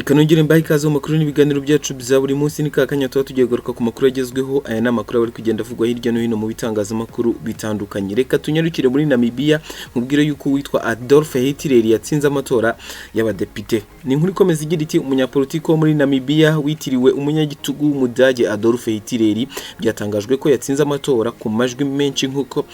Reka nongere mbahe ikaze mu makuru n'ibiganiro byacu bya buri munsi. Ni kakanya tuba tugiye kugaruka ku makuru agezweho. Aya ni amakuru aba ari kugenda avugwa hirya no hino mu bitangazamakuru bitandukanye. Reka tunyarukire muri Namibia, nkubwire yuko uwitwa Adolf Hitler yatsinze amatora y'abadepite. Ni inkuru ikomeza igira iti: "Umunyapolitiki wo muri Namibia witiriwe umunyagitugu w'Umudage Adolf Hitler byatangajwe ko yatsinze amatora ku majwi menshi, nk'uko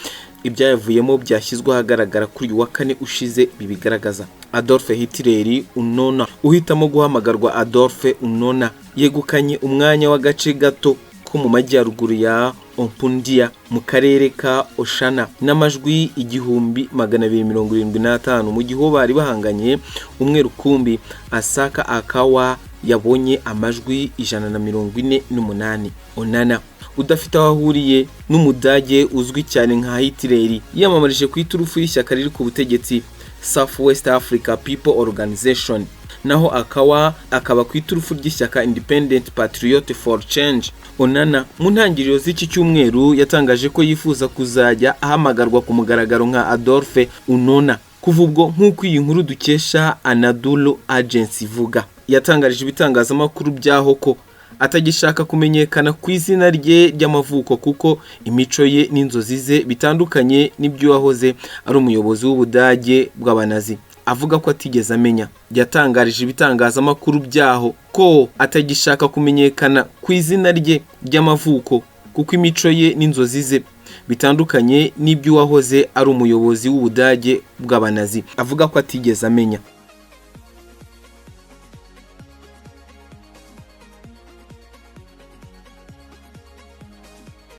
ibyayavuyemo byashyizwe ahagaragara kuri uyu wa kane ushize bibigaragaza." Adolf Hitler Unona, uhitamo guhamagarwa Adolf Unona, yegukanye umwanya w'agace gato ko mu majyaruguru ya Ompundja mu karere ka Oshana n'amajwi 1275, mu gihe uwo bari bahanganye umwe rukumbi, Asaka Akawa, yabonye amajwi 148. Onana, udafite aho ahuriye n'Umudage uzwi cyane nka Hitler, yiyamamarije ku iturufu y'ishyaka riri ku butegetsi, South West Africa People Organization, naho Akawa akaba ku iturufu ry'ishyaka Independent Patriot for Change. Onana mu ntangiriro z'iki cyumweru yatangaje ko yifuza kuzajya ahamagarwa ku mugaragaro nka Adolphe Unona. Kuva ubwo, nk'uko iyi nkuru dukesha Anadolu Agency ivuga, yatangarije ibitangazamakuru byaho ko atagishaka kumenyekana ku izina rye ry'amavuko, kuko imico ye n'inzozi ze bitandukanye n'iby'uwahoze ari umuyobozi w'Ubudage bw'Abanazi avuga ko atigeze amenya. Yatangarije ibitangazamakuru byaho ko atagishaka kumenyekana ku izina rye ry'amavuko, kuko imico ye n'inzozi ze bitandukanye n'iby'uwahoze ari umuyobozi w'Ubudage bw'Abanazi avuga ko atigeze amenya.